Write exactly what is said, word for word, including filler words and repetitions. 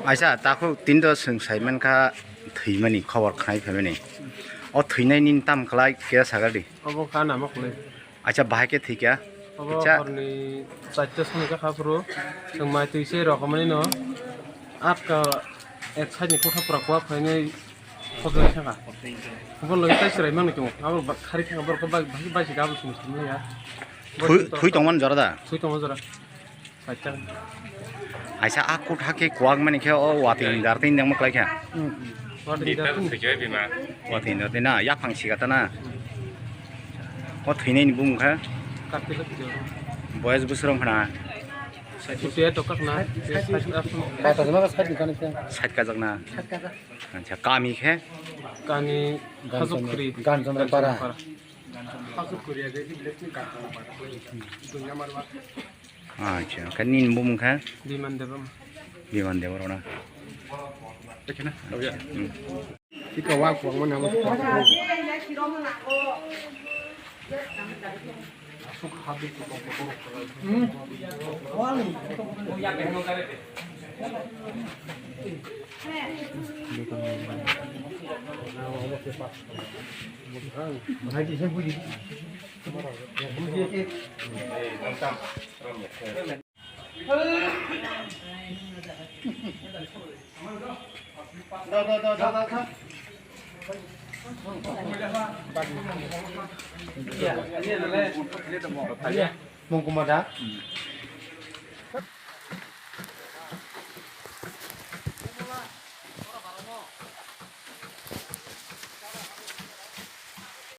Aisa, takhuk tini to chwng sai mankha thwimani khobor khnai phaimani. O thwinai nini tam khlai khe sagar di. Obo kha nama khlai. Aisa, bahai khe thwikha? Obo kisa horni charta sani kha phuru chwng mai twi se rokomani no atka ek side ni kotha pura kuwa phainai khobjak thangkha. Obo logi tai chwrai mangni tongo. Abo ba-, khari thangkha borok bai, bai, bai se gabul sini sini ya. Thwi, thwi tongmani jora da? Thwi tongmani jora. Aisa, a kut hakhe kuwak mani khe o watwi ni dar twi nangma klai kha. Watwi ni dar twi na yaphang siga ta na. O thwinai ni bumung kha. Boyes bwswrwng khna. Sait kajak na. Acha, kami khe? Kami Ganchondra Para. Acha, khe nini bumung kha? Biman Debbarma. Biman Debbarma. Acha, hmm. Mungkuma da?